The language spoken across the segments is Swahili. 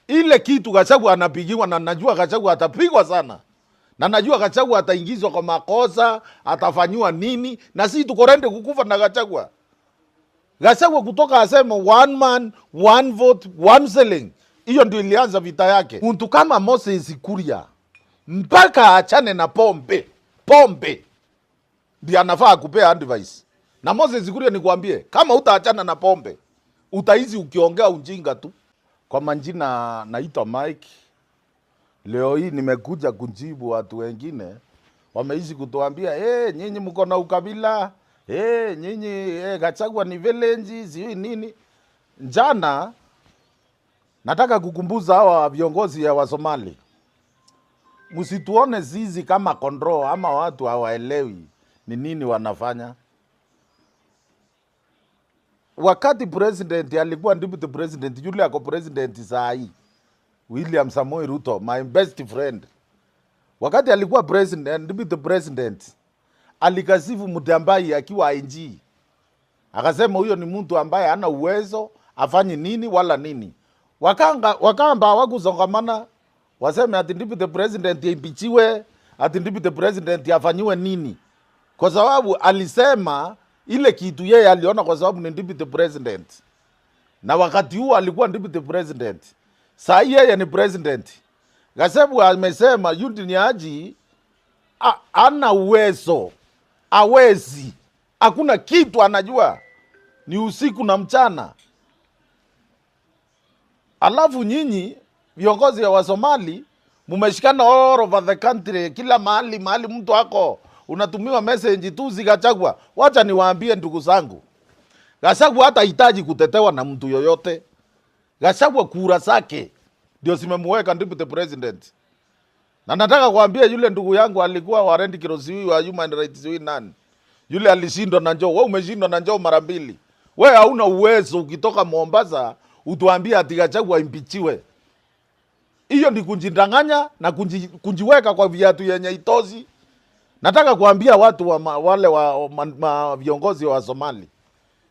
Ile kitu Gachagua anapigiwa, na najua Gachagua atapigwa sana, na najua Gachagua ataingizwa kwa makosa, atafanyiwa nini, na si tuko ready kukufa na Gachagua. Gachagua kutoka asema one man one vote one shilling, hiyo ndio ilianza vita yake. Mtu kama Moses Kuria mpaka achane na pombe, pombe ndio anafaa kupea advice. Na Moses Kuria, nikwambie, kama utaachana na pombe utaizi ukiongea ujinga tu. Kwa majina naitwa Mike. Leo hii nimekuja kujibu watu wengine wameishi kutuambia hey, nyinyi mko na ukabila hey, nyinyi hey, Gachagua ni village sijui nini. Jana nataka kukumbuza hawa viongozi ya Wasomali, msituone sisi kama kondoo ama watu hawaelewi ni nini wanafanya. Wakati president alikuwa deputy president, yule ako president saa hii William Samoei Ruto, my best friend, wakati alikuwa president, deputy president, alikashifu Mutyambai akiwa IG, akasema huyo ni mtu ambaye hana uwezo afanye nini wala nini. Wakamba hawakusongamana waseme ati deputy president aimpeachiwe, ati deputy president afanyiwe nini, kwa sababu alisema ile kitu yeye aliona, kwa sababu ni deputy president, na wakati huo alikuwa deputy president. Saa hii yeye ni president. Gachagua amesema Eugene Haji ana uwezo, awezi, hakuna kitu anajua, ni usiku na mchana. Alafu nyinyi viongozi wa Wasomali mumeshikana all over the country, kila mahali mahali mtu ako unatumiwa message tu Gachagua. Wacha niwaambie ndugu zangu, Gachagua hata hitaji kutetewa na mtu yoyote. Gachagua kura zake ndio zimemuweka deputy president. Na nataka kuambia yule ndugu yangu alikuwa wa Red Cross huyu wa Human Rights huyu nani? Yule alishindwa na Joho. Wewe umeshindwa na Joho mara mbili. Wewe hauna uwezo ukitoka Mombasa utuambie ati Gachagua aimpeachiwe. Hiyo ni kujidanganya na kujiweka kwa viatu yenye itozi. Nataka kuambia watu wa wale wa viongozi wa Somali.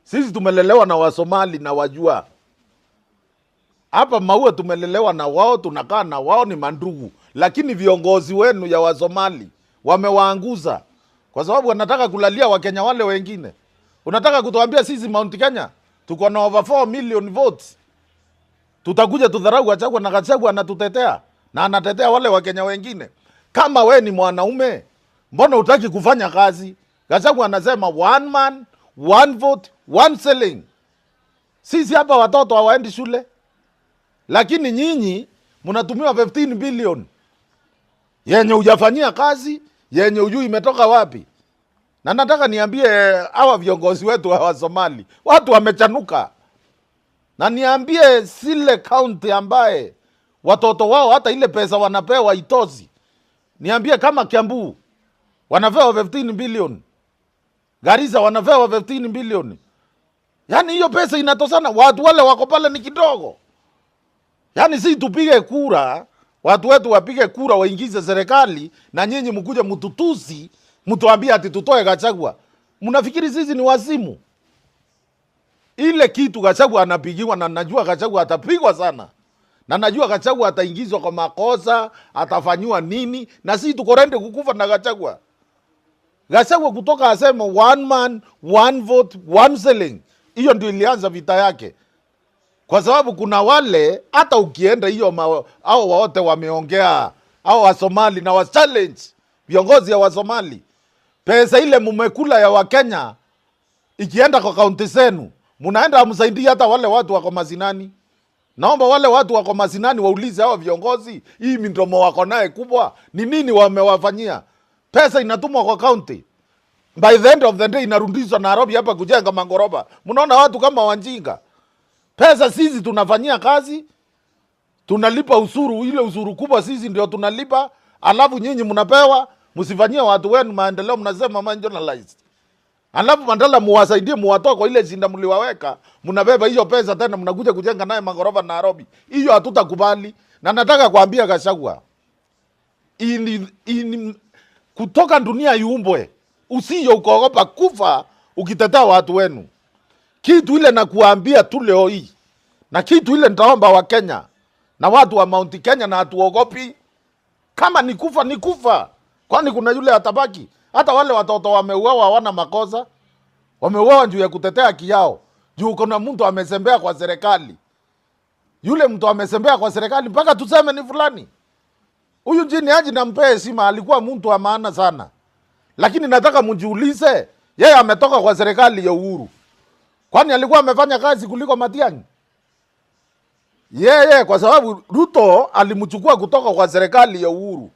Sisi tumelelewa na Wasomali na wajua. Hapa Maua tumelelewa na wao, tunakaa na wao, ni mandugu. Lakini viongozi wenu ya Wasomali wamewaanguza kwa sababu wanataka kulalia Wakenya wale wengine. Unataka kutuambia sisi Mount Kenya tuko na over 4 million votes, tutakuja tudharau Gachagua na Gachagua anatutetea na anatetea wale Wakenya wengine? Kama we ni mwanaume, mbona hutaki kufanya kazi? Gachagua anasema one man one vote one shilling. Sisi hapa watoto hawaendi shule, lakini nyinyi mnatumiwa 15 billion yenye hujafanyia kazi, yenye hujui imetoka wapi. Na nataka niambie hawa viongozi wetu wa Somali, watu wamechanuka. Na niambie zile county ambaye watoto wao hata ile pesa wanapewa itozi. Niambie kama Kiambu wanapewa 15 billion, Garissa wanapewa 15 billion. Yaani hiyo pesa inatosana, watu wale wako pale ni kidogo. Yaani si tupige kura, watu wetu wapige kura waingize serikali na nyinyi mkuje mtutusi, mtuambie ati tutoe Gachagua. Mnafikiri sisi ni wazimu? Ile kitu Gachagua anapigiwa, na najua Gachagua atapigwa sana. Na najua Gachagua ataingizwa kwa makosa, atafanyiwa nini, na si tuko ready kukufa na Gachagua. Gachagua kutoka asema one man one vote one shilling, hiyo ndio ilianza vita yake. Kwa sababu kuna wale hata ukienda hiyo hao wote wameongea, hao wa Somali na wa challenge viongozi ya Wasomali, pesa ile mumekula ya Wakenya ikienda kwa kaunti zenu, munaenda msaidie hata wale watu wako mazinani. Naomba wale watu wako mazinani waulize hawa viongozi, hii midomo wako naye kubwa ni nini wamewafanyia? Pesa inatumwa kwa kaunti, by the end of the day inarudishwa Nairobi hapa kujenga mangoroba. Mnaona watu kama wajinga. Pesa sisi tunafanyia kazi, tunalipa ushuru, ile ushuru kubwa sisi ndio tunalipa, alafu nyinyi mnapewa, msifanyie watu wenu maendeleo, mnasema marginalized. Alafu badala muwasaidie, muwatoe kwa ile shinda mliwaweka, mnabeba hiyo pesa tena mnakuja kujenga naye magorofa Nairobi. Hiyo hatutakubali. Na nataka kuambia Gachagua, kutoka dunia iumbwe, usije ukaogopa kufa ukitetea watu wenu. Kitu ile nakuambia tu leo hii, na kitu ile nitaomba wa Kenya na watu wa Mount Kenya, na hatuogopi. Kama ni kufa ni kufa, kwani kuna yule atabaki? Hata wale watoto wameuawa hawana makosa, wameuawa juu ya kutetea haki yao, juu kuna mtu amesembea kwa serikali. Yule mtu amesembea kwa serikali mpaka tuseme ni fulani. Huyu Jini Haji nampea heshima, alikuwa mtu wa maana sana, lakini nataka mjiulize, yeye ametoka kwa serikali ya Uhuru, kwani alikuwa amefanya kazi kuliko Matiang'i? Yeye kwa sababu Ruto alimchukua kutoka kwa serikali ya Uhuru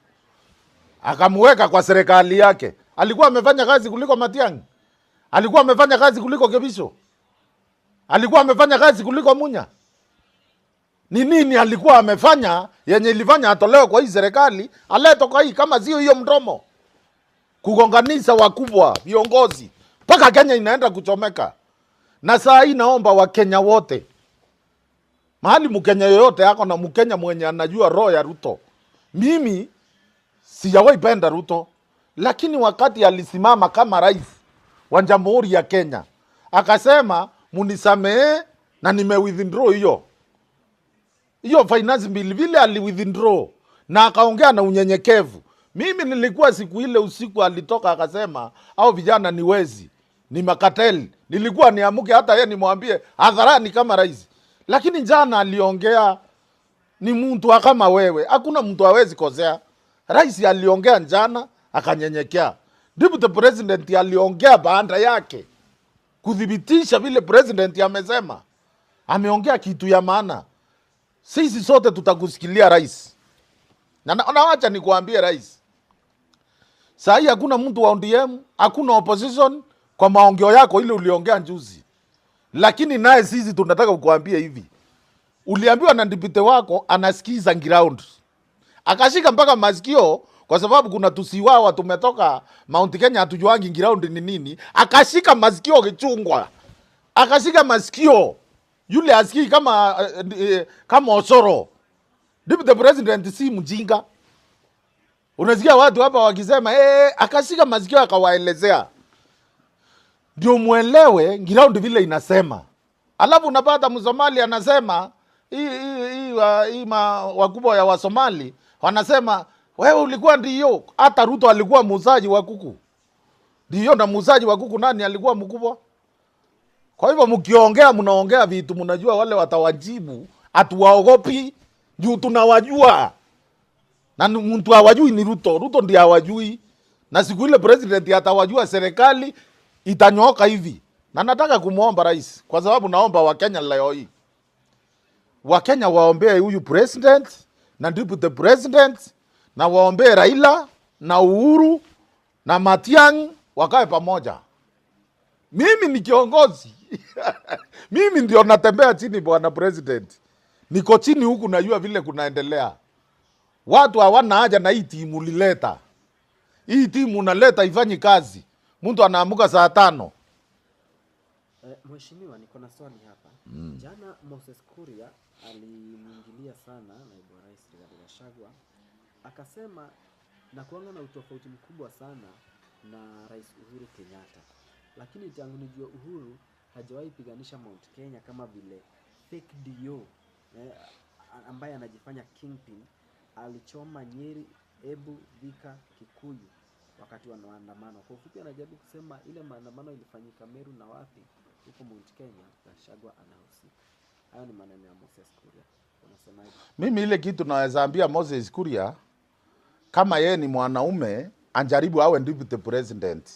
akamweka kwa serikali yake. Alikuwa amefanya kazi kuliko Matiang'i? Alikuwa amefanya kazi kuliko Kebisho? Alikuwa amefanya kazi kuliko Munya? Ni nini alikuwa amefanya yenye ilifanya atolewe kwa hii serikali aletwe kwa hii, kama sio hiyo mdomo kugonganisha wakubwa viongozi mpaka Kenya inaenda kuchomeka? Na saa hii naomba Wakenya wote, mahali Mkenya yoyote ako na Mkenya mwenye anajua roho ya Ruto, mimi sijawahi penda Ruto, lakini wakati alisimama kama rais wa Jamhuri ya Kenya akasema munisamehe na nime withdraw hiyo hiyo finance bill, vile ali withdraw na akaongea na unyenyekevu. Mimi nilikuwa siku ile usiku alitoka akasema au vijana ni wezi, ni makateli. Nilikuwa niamuke hata yeye nimwambie hadharani kama rais, lakini jana aliongea, ni mtu kama wewe, hakuna mtu hawezi kosea. Rais aliongea jana akanyenyekea. Deputy President aliongea baada yake kuthibitisha vile president amesema. Ameongea kitu ya maana. Sisi sote tutakusikilia rais. Na wacha nikuambie rais, saa hii hakuna mtu wa ODM, hakuna opposition kwa maongeo yako ile uliongea juzi. Lakini naye sisi tunataka kukuambia hivi. Uliambiwa na deputy wako anasikiza ground. Akashika mpaka masikio kwa sababu kuna tusiwawa tumetoka Mount Kenya hatujuangi ground ni nini. Akashika masikio kichungwa. Akashika masikio. Yule asikii kama Osoro. Deputy President si mjinga. Unasikia watu hapa wakisema akashika masikio akawaelezea. Ndio muelewe ground vile inasema. Alafu unapata Msomali anasema hii wakubwa ya Wasomali wanasema wewe ulikuwa ndio, hata Ruto alikuwa muuzaji wa kuku. Ndio, na muuzaji wa kuku nani alikuwa mkubwa? Kwa hivyo mkiongea mnaongea vitu mnajua wale watawajibu, hatuwaogopi juu tunawajua. Na mtu hawajui ni Ruto, Ruto ndiye hawajui. Na siku ile president atawajua serikali itanyooka hivi. Na nataka kumuomba rais, kwa sababu naomba Wakenya leo hii. Wakenya waombee huyu president na deputy president, na waombee Raila na Uhuru na Matiang'i wakae pamoja. Mimi ni kiongozi. Mimi ndio natembea chini bwana president. Niko chini huku najua vile kunaendelea. Watu hawana haja na hii timu ulileta. Hii timu unaleta ifanyi kazi. Mtu anaamuka saa 5. Mheshimiwa, niko na swali hapa. Jana Moses Kuria alimuingilia sana naibu wa rais Rigathi Gachagua. Akasema na kuanga na utofauti mkubwa sana na Rais Uhuru Kenyatta. Lakini tangu nijue Uhuru hajawahi piganisha Mount Kenya kama vile fake DO, ambaye anajifanya kingpin alichoma Nyeri, Embu, Thika, Kikuyu wakati wa maandamano. Kwa ufupi anajaribu kusema ile maandamano ilifanyika Meru na wapi huko Mount Kenya, Gachagua anahusika. Hayo ni maneno ya Moses Kuria. Unasemaje? Mimi ile kitu naweza ambia Moses Kuria, kama yeye ni mwanaume anjaribu awe deputy president.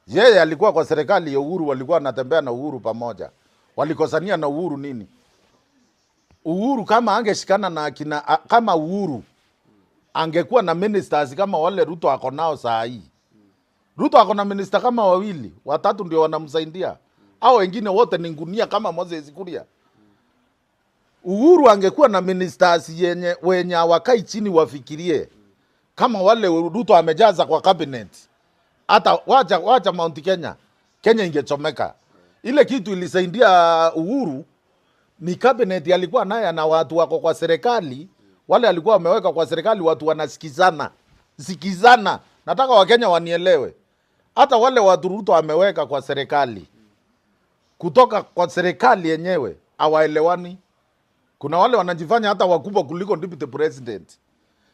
Yeye alikuwa kwa serikali ya Uhuru, walikuwa wanatembea na Uhuru pamoja. Walikosania na Uhuru nini? Uhuru kama angeshikana na akina, kama Uhuru angekuwa na ministers kama wale Ruto ako nao saa hii. Ruto ako na minister kama wawili, watatu ndio wanamsaidia. Hao wengine wote ni ngunia kama Moses Kuria. Uhuru angekuwa na ministers wenye hawakai chini wafikirie kama wale Ruto amejaza kwa cabinet. Hata wacha Mount Kenya, Kenya ingechomeka. Ile kitu ilisaidia Uhuru ni cabinet alikuwa naye na watu wako kwa serikali, wale alikuwa wameweka kwa serikali watu wanasikizana. Sikizana. Nataka Wakenya wanielewe. Hata wale watu Ruto ameweka kwa serikali, kutoka kwa serikali yenyewe hawaelewani. Kuna wale wanajifanya hata wakubwa kuliko deputy president.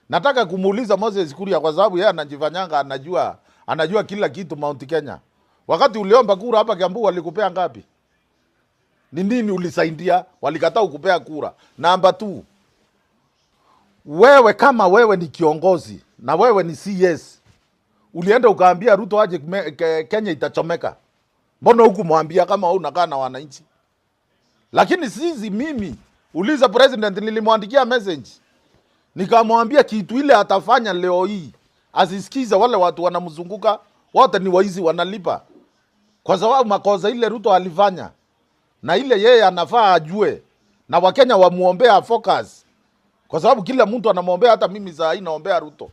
Nataka kumuuliza Moses Kuria kwa sababu yeye anajifanyanga anajua kila kitu Mount Kenya. Wakati uliomba kura hapa Kiambu walikupea ngapi? Ni nini ulisaidia? Walikataa kukupea kura. Namba 2. Wewe kama wewe ni kiongozi na wewe ni CS, ulienda ukaambia Ruto aje Kenya itachomeka. Mbona hukumwambia kama wewe unakaa na wananchi? Lakini sisi, mimi uliza president, nilimwandikia message nikamwambia kitu ile atafanya leo hii asisikize wale watu wanamzunguka wote ni waizi wanalipa, kwa sababu makosa ile Ruto alifanya na ile yeye anafaa ajue, na Wakenya wamuombea focus, kwa sababu kila mtu anamwombea. Hata mimi saa hii naombea Ruto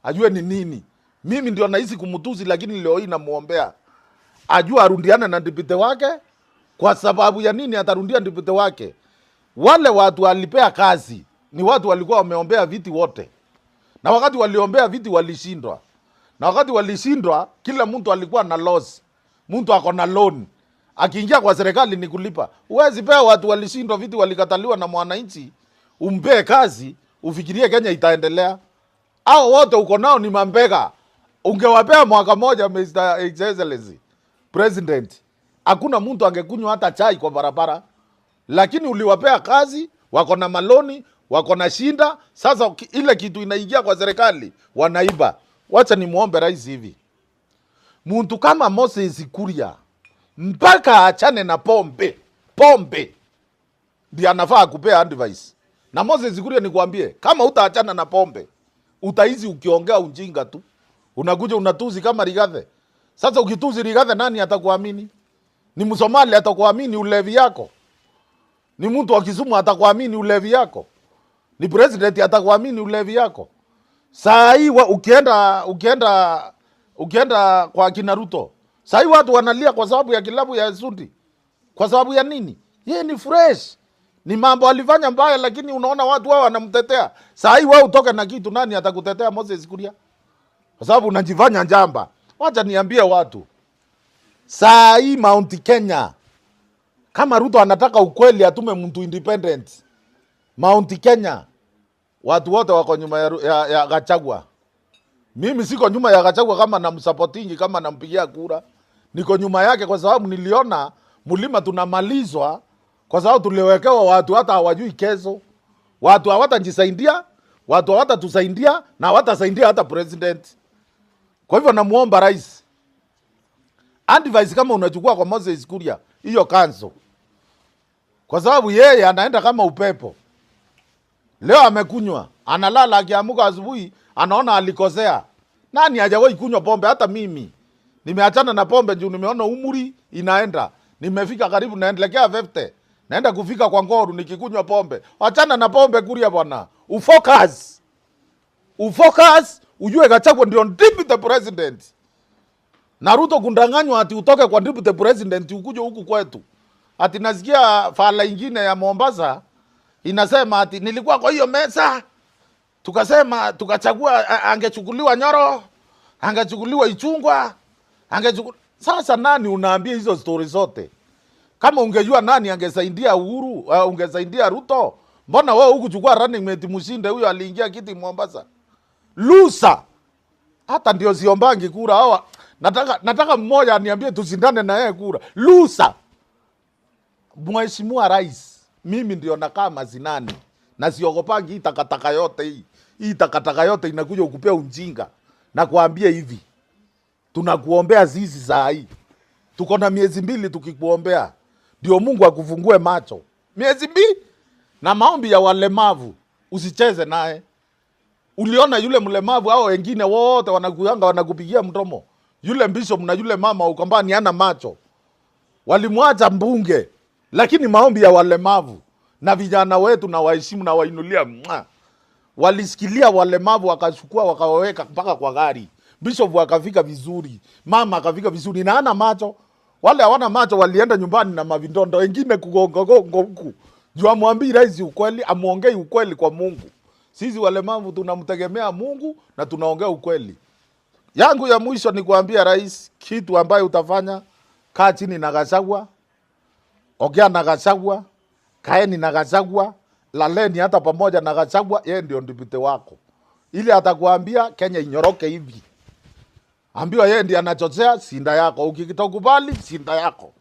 ajue ni nini. Mimi ndio nahisi kumtusi, lakini leo hii namuombea ajue arundiane na deputy wake. Kwa sababu ya nini atarundia deputy wake? Wale watu alipea kazi ni watu walikuwa wameombea viti wote, na wakati waliombea viti walishindwa, na wakati walishindwa, kila mtu alikuwa na loss, mtu ako na loan, akiingia kwa serikali ni kulipa. Huwezi pea watu walishindwa viti, walikataliwa na mwananchi, umpee kazi ufikirie Kenya itaendelea. Hao wote uko nao ni mambega. Ungewapea mwaka moja, Mr. Excellency President, hakuna mtu angekunywa hata chai kwa barabara, lakini uliwapea kazi, wako na maloni, wako na shinda. Sasa ile kitu inaingia kwa serikali wanaiba. Wacha nimuombe rais hivi, mtu kama Moses Kuria mpaka achane na pombe, pombe ndiye anafaa kupea advice. Na Moses Kuria, nikwambie, kama utaachana na pombe utaizi ukiongea ujinga tu, unakuja unatuzi kama Rigathi. Sasa ukituzi Rigathi, nani atakuamini? Ni Msomali atakuamini ulevi yako? Ni mtu wa Kisumu atakuamini ulevi yako? Ni president atakuamini ulevi yako? Saa hii ukienda kwa kina Ruto, saa hii watu wanalia kwa sababu ya kilabu ya Sundi. Kwa sababu ya nini? Yeye ni fresh. Ni mambo alifanya mbaya, lakini unaona watu wao wanamtetea. Saa hii wewe utoke na kitu, nani atakutetea Moses Kuria? Kwa sababu unajifanya njamba. Wacha niambie watu, saa hii Mount Kenya, kama Ruto anataka ukweli, atume mtu independent. Mount Kenya watu wote wako nyuma ya Gachagua. Mimi siko nyuma ya Gachagua kama namsupportingi, kama nampigia kura. Niko nyuma yake kwa sababu niliona mlima tunamalizwa kwa sababu tuliwekewa watu hata hawajui kesho. Watu hawatajisaidia, watu hawatatusaidia na hawatasaidia hata president. Kwa hivyo namuomba rais, advice kama unachukua kwa Moses Kuria, hiyo cancel. Kwa sababu yeye anaenda kama upepo. Leo amekunywa, analala, akiamuka asubuhi anaona alikosea. Nani hajawahi kunywa pombe? Hata mimi nimeachana na pombe juu nimeona umri inaenda, nimefika karibu naendelea 50, naenda kufika kwa ngoru nikikunywa pombe. Achana na pombe Kuria bwana, ufocus, ufocus, ujue Gachagua ndio deputy president. Na Ruto kundanganywa ati utoke kwa deputy president ukuje huku kwetu. Ati nasikia fala ingine ya Mombasa inasema ati nilikuwa kwa hiyo meza tukasema tukachagua, angechukuliwa Nyoro, angechukuliwa Ichung'wah, angechukuliwa. Sasa nani unaambia hizo story zote? Kama ungejua nani angesaidia Uhuru, ungesaidia Ruto, mbona wewe hukuchukua running mate mshinde huyo aliingia kiti Mombasa? Lusa. Hata ndio siombangi kura hawa. Nataka mmoja aniambie tusindane na yeye kura. Lusa. Mheshimiwa Rais, mimi ndio nakaa mazinani na siogopangi hii takataka yote hii. Hii takataka yote inakuja ukupea ujinga. Na kuambia hivi, tunakuombea sisi saa hii. Tuko na miezi 2 tukikuombea. Ndio Mungu akufungue macho. Miezi 2 na maombi ya walemavu usicheze naye. Uliona yule mlemavu hao wengine wote wanakuyanga wanakupigia mdomo. Yule bishop na yule mama ukambani hana macho. Walimwacha mbunge. Lakini maombi ya walemavu na vijana wetu na waheshimu na wainulia mwa. Walisikilia walemavu wakachukua wakawaweka mpaka kwa gari. Bishop akafika vizuri, mama akafika vizuri na hana macho. Wale hawana macho walienda nyumbani na mavindondo, wengine kugonga gongo huku. Juu amwambii rais ukweli, amuongei ukweli kwa Mungu. Sisi walemavu tunamtegemea Mungu na tunaongea ukweli. Yangu ya mwisho ni kuambia rais kitu ambayo utafanya, kaa chini na Gachagua, ongea na Gachagua, kaeni na Gachagua, Laleni hata pamoja na Gachagua, yeye ndio deputy wako, ili atakuambia Kenya inyoroke hivi. Ambiwa yeye ndiye anachochea, shinda yako. Ukitokubali, shinda yako.